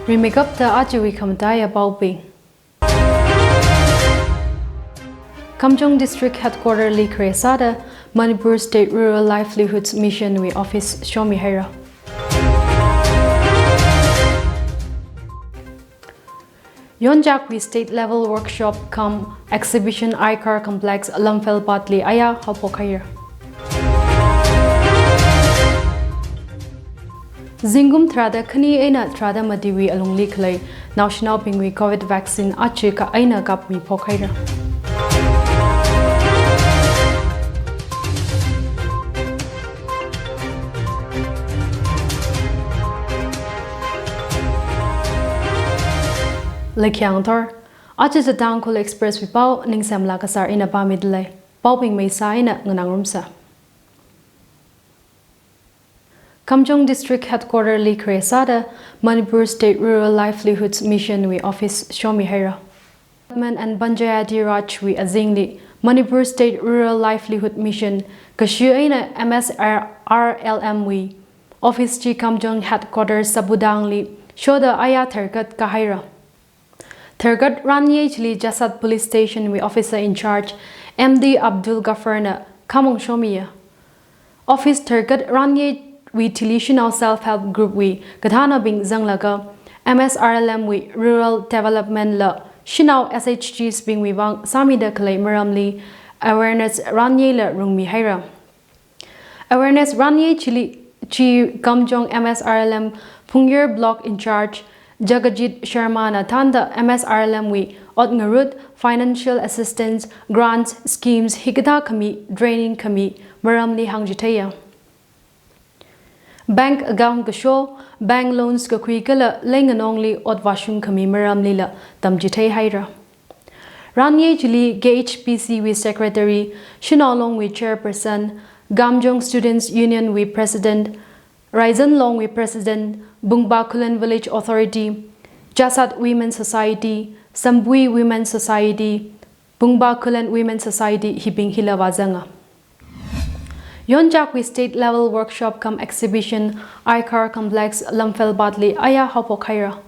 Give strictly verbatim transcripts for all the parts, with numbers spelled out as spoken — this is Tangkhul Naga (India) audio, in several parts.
Rimeikapta ajawui khamataiya paobing. Kamjong District Headquarter li khare sāda Manipur State Rural Livelihoods Mission wui office shomihaira. Yonchak wui State Level Workshop cum Exhibition I-CAR Complex Lamphel Padli aya haophokhaira. Zingkum tharāda khani eina tharāda matiwui alungli khalei naoshinaobingwui Covid vaccine aja kha eina kapmiphokhaira. Leikhiya ngathor, aja Tangkhul Express wui pao Ningsemla Kasar ina pāmidalei. Paobing maisā eina nganāngarumsa. Kamjong District Headquarter li khare sāda Manipur State Rural Livelihoods Mission wui office shomihaira. Development and Panchayati Raj wui azingli Manipur State Rural Livelihood Mission, kashu eina M S R R L M wui office chi Kamjong Headquarter Sabudangli shoda aya tharkat kahaira. Tharkat ranye chili Chassad Police Station wui officer in charge M D Abdul Ghaffar na khamong shomiya. Office tharkat ranye wui thili shanao self help group wui kathānabing zanglaga M S R L M wui rural development la shanao S H Gs bingwui vang sāmida khalei maramli awareness ranye la rungmihaira. Awareness ranye chili chi Kamjong M S R L M Phungyar Block in charge Jagjit Sharma na thānda M S R L M wui ot ngarut, financial assistance, grants, schemes hikathā khami training khami maramli hāngchitheiya. Bank account kasho, bank loans kakhui kala leinganongli ot vāshung khami maramlila tamchitheihaira. Ranye chili K H P C wui secretary, Shanao Long wui chairperson, Kamjong Students Union wui president, Raizan Long wui president, Bungba Khullen Village Authority, Chassad Women Society, Sambui Women Society, Bungba Khullen Women Society hibing hila vāzanga. Yonchak wui State Level Workshop cum Exhibition I-CAR Complex Lamphel Padli aya haophokhaira.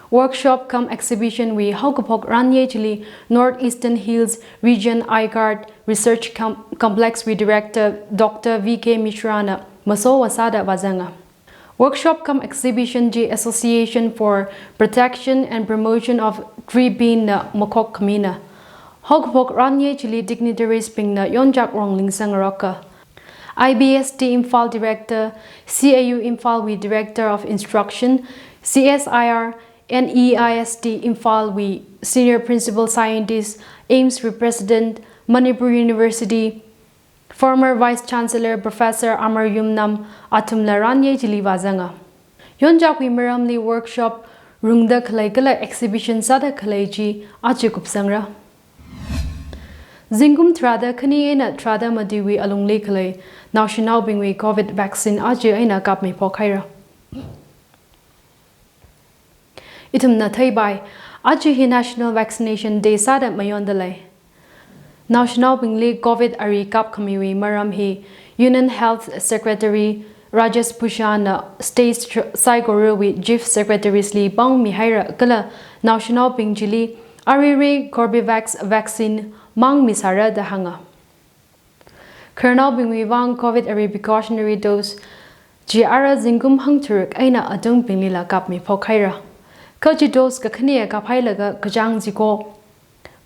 Workshop cum exhibition wui haokaphok ranye chili North Eastern Hills Region I-CAR Research Com-, Complex wui Director Doctor V K Mishra na maso vāsāda vāzanga. Workshop cum exhibition chi Association for Protection and Promotion of Tree Bean na makhok khamina. Haokaphok ranye chili dignitaries bingna yonchak rong lingsangroka. I B S T Imphal Director, C A U Imphal wui Director of Instruction, C S I R, N E I S T Imphal wui Senior Principal Scientist, AIIMS wui President, Manipur University, former Vice Chancellor Professor Amar Yumnam athumla ranye chili vāzanga. Yonchak wui maramli workshop rungda khalei kala exhibition sāda khalei chi aja kupsangra. Zingkum tharāda khani eina tharāda matiwui alungli khalei naoshinaobingwui Covid vaccine aja eina kapmiphokhaira. Ithumna theipai, aja hi National Vaccination Day sāda mayondalei. Naoshinaobingli Covid ari kapkhamiwui maram hi Union Health Secretary Rajesh Bhushan na states saikorawui Chief Secretaries li pāngmihaira kala naoshinaobing chili ariri Corbevax vaccine mangmisāra da hānga. Khararnaobingwui vang Covid ari precautionary dose chi ara zingkum hangtharuk eina atungbinglila kapmiphokhaira. Kha chi dose kakhane kaphailaga kachāng chiko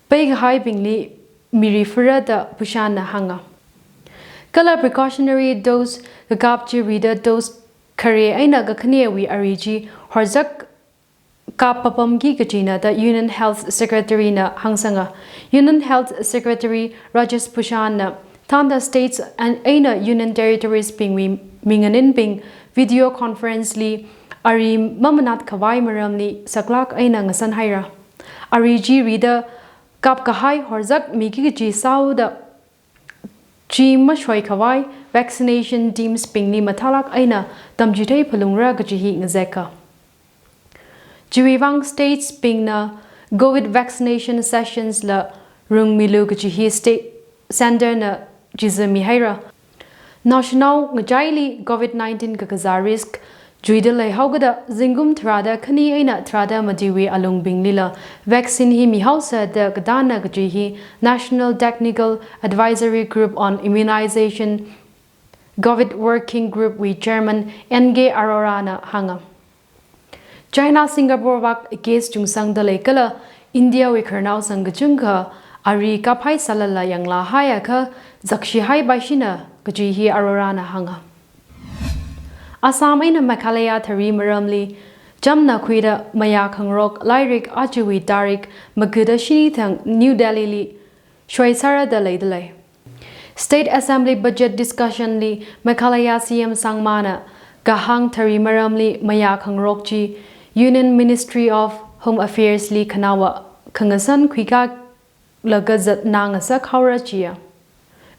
peikahaibingli miri phara da Bhushan na hānga. Kala precautionary dose kakap chi rida dose khare eina kakhanewui ari chi horzak kap papamki kachina da Union Health Secretary na hāngsanga. Union Health Secretary Rajesh Bhushan na thānda states and eina Union Territories bingwui minganinbing video conference li ari mamanat khavai maramli saklak eina ngasanhaira. Ari chi rida kapkahai horzak miki kaji sāuda chi mashoikhavai vaccination teams bingli mathālak eina tamchithei phalungra kaji hi ngazeka. Chiwui vang states bingna Covid vaccination sessions la rungmilu kaji hi state center na chizamihaira. Naoshinao ngachaili Covid nineteen kakazā risk chuida leihaokada zingkum tharāda khani eina tharāda matiwui alungbinglila vaccine hi mihaosa da katāna kaji hi National Technical Advisory Group on Immunization, COVID Working Group wui Chairman N K Arora na hānga. China Singapore vak case chungsangda lei kala India wui khararnao sangkachungkha ari kaphai sālala yanglahaiakha zakshihai paishina kaji hi Arora na hānga. Assam eina Meghalaya thari maramli chamna khuida mayā khangarok lairik ajawui tarik magada shini thang New Delhi li shoisāra da leida lei. State Assembly Budget Discussion li Meghalaya C M Sangma na kahāng thari maramli mayā khangarok chi Union Ministry of Home Affairs li khanaowa khangasan khuikalaga zatna ngasak haora chiya.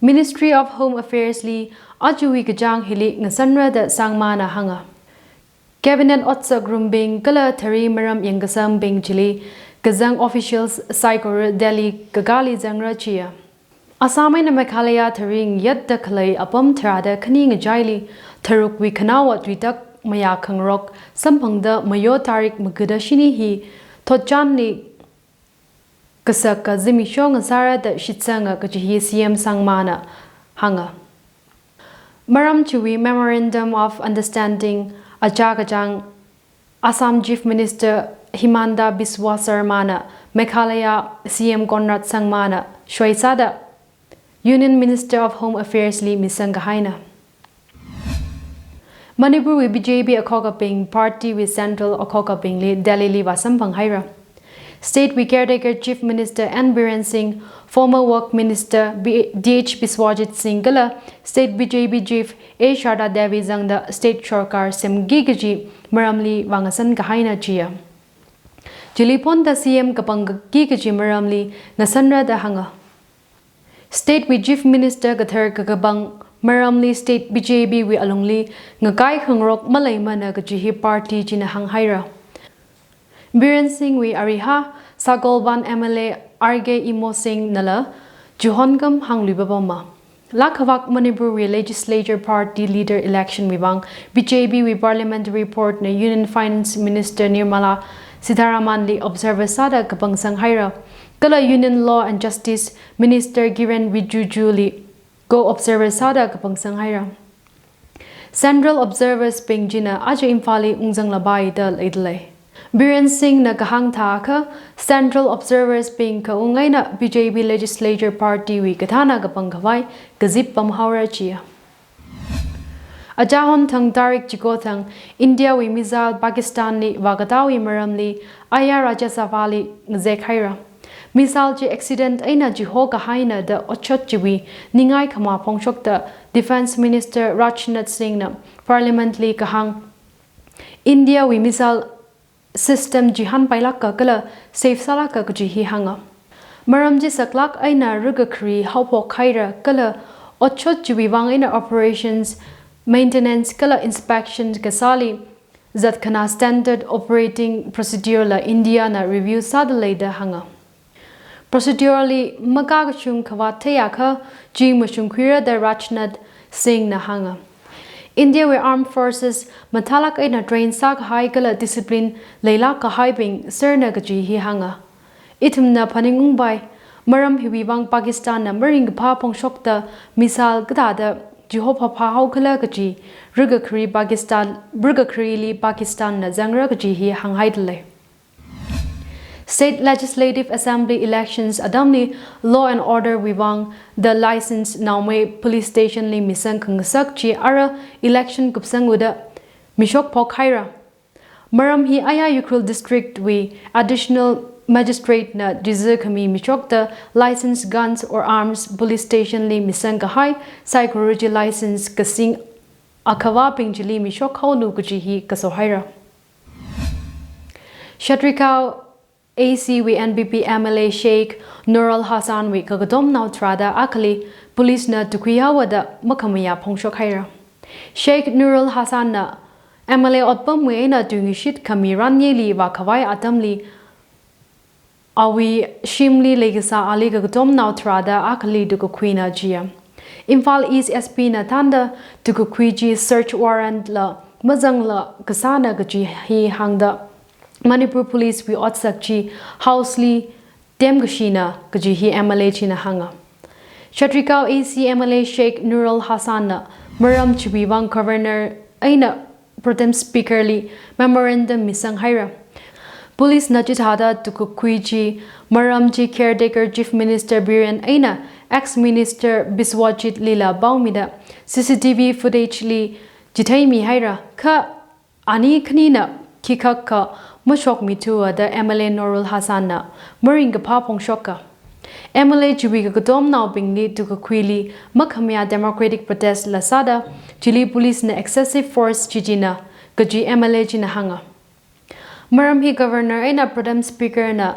Ministry of Home Affairs li ajawui kachāng hili ngasanra da Sangma na hānga. Cabinet otsak rumbing kala thari maram yangkasangbing chili kazang officials saikora Delhi kakāli zangra chiya. Assam eina Meghalaya tharing yatta khalei apam tharāda khani ngachaili tharukwui khanaowa tuitak mayā khangarok samphangda mayo tarik magada shini hi thotchanli kasaka zimiksho ngasāra da shitsanga kaji hi C M Sangma na hānga. Maram chiwui Memorandum of Understanding achā kachāng Assam Chief Minister Himanta Biswa Sarma na Meghalaya C M Conrad Sangma na shoisāda Union Minister of Home Affairs li misang kahaina. Manipur wui B J P akhokabing party wui central akhokabingli Delhi li vāsamphang haira. State wui caretaker Chief Minister N Biren Singh, former Work Minister B-, D H Biswajit Singh kala State B J P Chief A Sharda Devi zangda state sorkar semki kaji maramli vāngasan kahaina chiya. Chili phonda C M kapangki kaji maramli ngasanra da hānga. State wui Chief Minister kathar kakapang maramli state B J P wui alungli ngakai khangarok maleimana kaji hi party china hānghaira. Biren Singh wui arihā Sakolband M L A R K Imo Singh nala chihon kam hāngluipapama. Lākhavak Manipur wui legislature party leader election wui vang B J P wui parliamentary board na Union Finance Minister Nirmala Sitharaman li observer sāda kapangsang haira. Kala Union Law and Justice Minister Kiren Rijiju li co-observer sāda kapangsang haira. Central observers bing china aja Imphal li ungzanglapai da leida lei. Biren Singh na kahāng thākha central observers bing kaung eina B J P legislature party wui kathāna kapang khavai kazip pamhaora chiya. Achā honthang tarik chiko thang India wui missile Pakistan li vākatāwui maramli ayā Rajya Sabha li ngazek haira. Missile chi accident eina chiho kahaina da otshot chiwui ningai khamā phongshokta Defence Minister Rajnath Singh na Parliament li kahāng India wui missile system chihānpailāka kala safe sālāka kaji hi hānga. Maram chi saklāk eina rikakri haophok haira kala otshot chiwui vang eina operations, maintenance kala inspection kasāli zatkhanā standard operating procedure la India na review sāda lei da hānga. Procedure li makakashung khavāt theiakha chi mashungkhuira da Rajnath Singh na hānga. India wui Armed Forces mathālāk eina train sākahai kala discipline leilāk kahaibing serna kaji hi hānga. Ithumna phaningungpai, maram hiwui vang Pakistan na maringkaphā phongshokta missile kathāda chiho phāphā haokhala kaji, rikakri Pakistan, rikakrili Pakistan na zangra kaji hi hānghaida lei. State Legislative Assembly elections atamli law and order wui vang the licensed Naomei Police Station li misang khangasak chi ara election kupsang uda mishok phok haira. Maram hi ayā Ukhrul District wui Additional Magistrate na dizi khami mishokta licensed guns or arms police station li misang kahai saikora chi license kasing akhavābing chili mishok haolu kaji hi kaso haira. Shatrikau A C wui N P P M L A Sheikh Nurul Hassan wui kakatomnao tharāda akhali police na tukhui haowa da makhamayā phongshok haira. Sheikh Nurul Hassan na M L A otpamwui eina tuingashit khami ranyeli vākhavai atamli awui shimli leikasā ali kakatomnao tharāda akhali tukakhuina jiya. Imphal East S P na thānda tukakhui chi search warrant la mazangla kasāna kaji hi hāngda Manipur Police wui otsak chi House li temkashina kaji hi M L A china hānga. Shatrikao A C M L A Sheikh Nurul Hassan na maram chiwui vang Governor eina Pro Tem Speaker li memorandum misang haira. Police na chithāda tukakhui chi maram chi Caretaker Chief Minister Biren eina ex Minister Biswajit lila paomida C C T V footage li chitheimi haira. Kha ani khanina khikhakha mashokmithuwa da M L A Nurul Hassan na maringkaphā phongshoka. M L A chiwui kakatomnaobingli tukakhuili makhamayā democratic protest la sāda chili police na excessive force chijina kaji M L A china hānga. Maram hi Governor eina Pro Tem Speaker na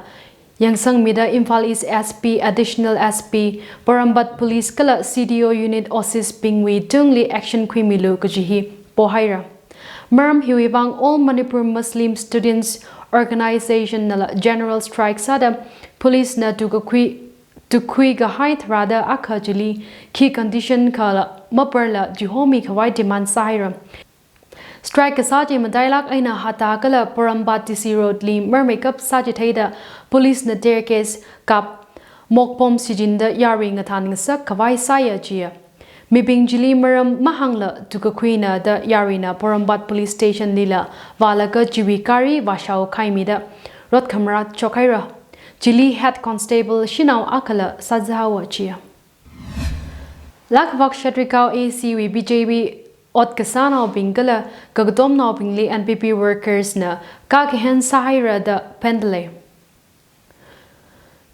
yangsangmida Imphal East S P, Additional S P, Porompat Police kala C D O unit office bingwui tungli action khuimilu kaji hi pohaira. Maram hiwui vang All Manipur Muslim Students Organization nala general strike sāda police na tukakhui tukhui kahai tharāda akha chili khi condition khala maparla chihomi khavai demand sāhaira. Strike kasā chi matailak eina Hatta kala Porompat D C Road li marmeikap sāchitheida police na tear gas kap mokbomb sijinda yarui ngathan ngasak khavai sāya jiya. Mibing chili maram mahāngla tukakhuina da yaruina Porompat Police Station lila vālaga chiwui gari vāshao khaimida rot khamarat shokhaira. Chili Head Constable shanao akhala sāzahaowa jiya. Lakhavak Shatrikao A C wui B J P ot kasānaobing kala kakatomnaobingli N P P workers na kakahen sāhaira da phendalei.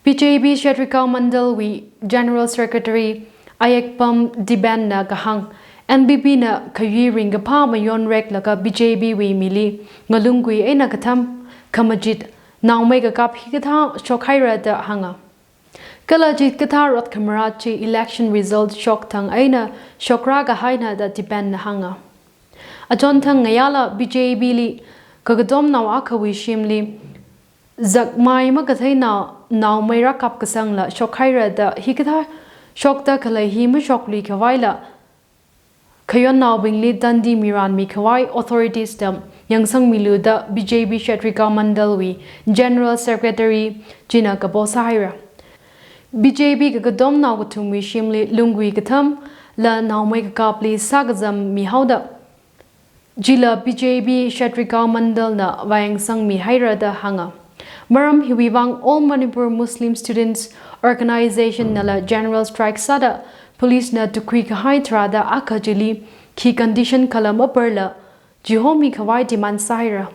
B J P Shatrikao Mandal wui General Secretary Ayekpam Diben na kahāng, N P P na khayui ringkaphā mayon reklaga B J P wui mili ngalunggui eina katham, khamachit, naomei kakap hikathā shokhaira da hānga. Kala chikathā rot khamarat chi election result shokthang eina shokra kahaina da Diben na hānga. Achonthang ngayāla B J P li kakatomnao akhawui shimli zakmai makatheinao naomei rākap kasangla shokhaira da hikathā shokta khalei hi mashoklui khavaila khayonnaobingli tandi miranmi khavai authorities tam yangsangmilu da B J P Shatrikao Mandal wui General Secretary china kapo sāhaira. B J P kakatomnao kathumwui shimli lunggui kathamla naomei kakapli sākazam mihaoda chila B J P Shatrikao Mandal na vāyangsangmi haira da hānga. Maram hiwui vang All Manipur Muslim Students Organization nala general strike sāda police na tukhui kahai tharāda akha chili khi condition khala maparla chihomi khavai demand sāhaira.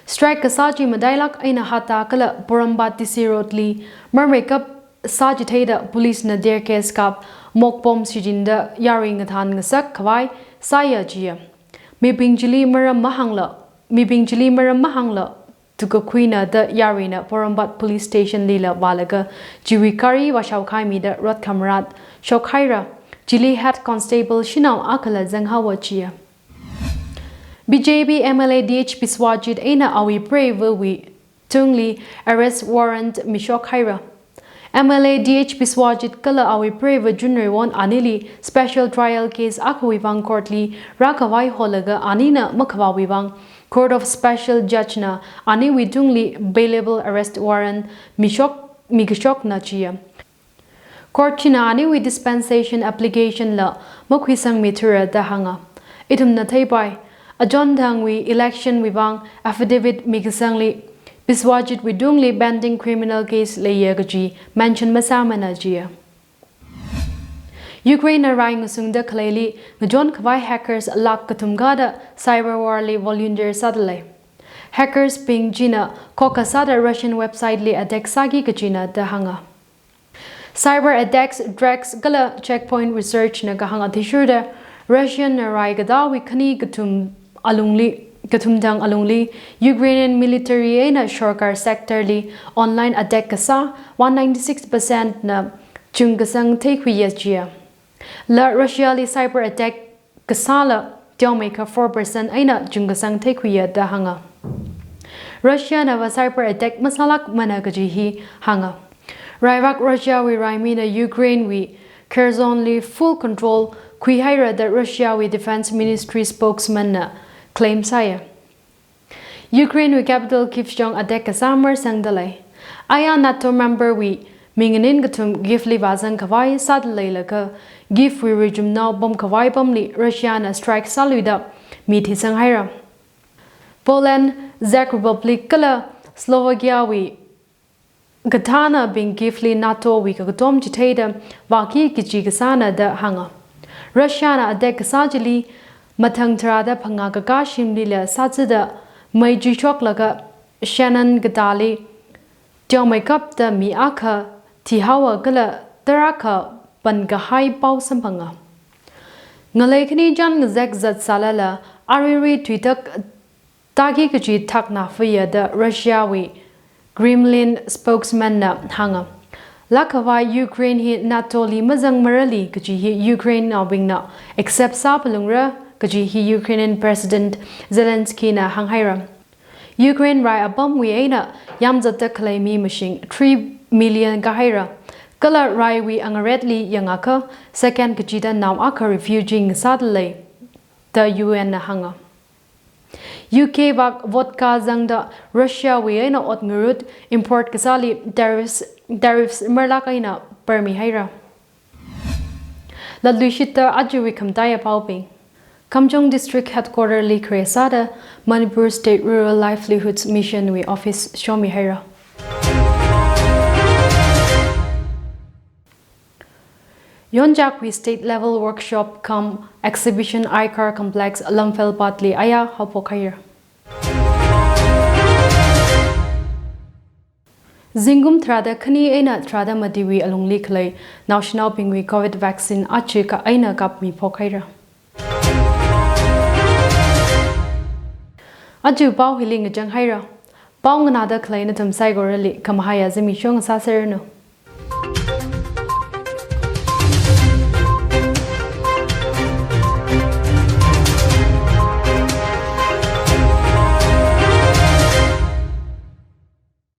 Strike kasā chi matailak eina Hatta kala Porompat D C Road li marmeikap sāchitheida police na tear gas kap mokbomb sijinda yarui ngathan ngasak khavai sāya jiya. Mibing chili maram mahāngla, mibing chili maram mahāngla tukakhuina da yaruina Porompat Police Station lila vālaga chiwui gari vāshao khaimida rot khamarat shokhaira. Chili Head Constable shanao akhala zanghaowa jiya. B J P M L A D H Biswajit eina awui preiva̱wui tungli arrest warrant mishok haira. M L A D H Biswajit kala awui preiva̱ Jun Reiwon anili special trial case akhawui vang court li rākhavai holaga anina makhavāwui vang Court of Special Judge na aniwui tungli bailable arrest warrant mishok, mikashokna jiya. Court china aniwui dispensation application la makhuisangmithura da hānga. Ithumna theipai, achonthangwui election wui vang affidavit mikasangli Biswajit wui tungli pending criminal case leiya kaji mention masāmana jiya. Ukraine na rai ngasungda khaleili ngachon khavai hackers lakh kathum kada cyber war li volunteer sādalei. Hackers bing china khokkha sāda Russian website li attack sāki kajina da hānga. Cyber attacks, tracks kala checkpoint research na kahāng athishurda Russian na rai kadawui khani kathum alungli, kathum thang alungli Ukrainian military eina sorkar sector li online attack kasā one ninety six percent na chungkasang theikhuiya jiya. La Russia li cyber attack kasāla teomeikha four percent eina chungkasang theikhuiya da hānga. Russia na va cyber attack masālakmana kaji hi hānga. Raivak Russia wui raimina Ukraine wui Kherson li full control khuihaira da Russiawui Defense Ministry spokesman na claim sāya. Ukrainewui capital Kyiv shong attack kasā marsangdalei. Aya NATO memberwui minganin kathum Kyivli vāzang khavai sādalei laga Kyivwui rijumnao pamkhavai pamli Russiana strike sāluida mi thisanghaira. Poland, Czech Republic kala Slovakiawui kathānabing Kyivli NATOwui kakatom chitheida vāki kaji kasāna da hānga. Russiana attack kasā chili mathang tharāda phangā kakā shimlila sāzada mei chuishoklaga Shannon katāli teomeikapta mi akha thihaowa kala tarākha pankahai pao samphanga. Ngalei khani chān ngazek zatsālala aruirui tuitak tāki kaji thakna fuya da Russiawui Kremlin spokesman na hānga. Lākkhavai Ukraine hi NATOli mazangmarali kaji hi Ukrainenaobingna accept sāphalungra kaji hi Ukrainian President Zelenskyna hānghaira. Ukraine rai apamwui eina yāmzatta khalei mi mashing three million kahaira. Kala raiwui angaretli yangakha second kachida nao akha refugee ngasādalei da U N na hānga. U K vak vodka zangda Russiawui eina ot ngarut import kasāli tariffs, tariffs marlāk eina permihaira. Latluishitta ajawui khamataiya paobing. Kamjong District Headquarterli khare sāda Manipur State Rural Livelihoods Missionwui office shomihaira. Yonchak wui State Level Workshop cum Exhibition iCar Complex Lamphel Patli aya haophokhaira. Zingkum tharāda khani eina tharāda matiwui alungli khalei naoshinaobingwui Covid vaccine aja kha eina kapmiphokhaira. Aja pao hili ngachanghaira. Pao nganāda khalei nathum saikorali khamahaiya zimiksho ngasāserranu.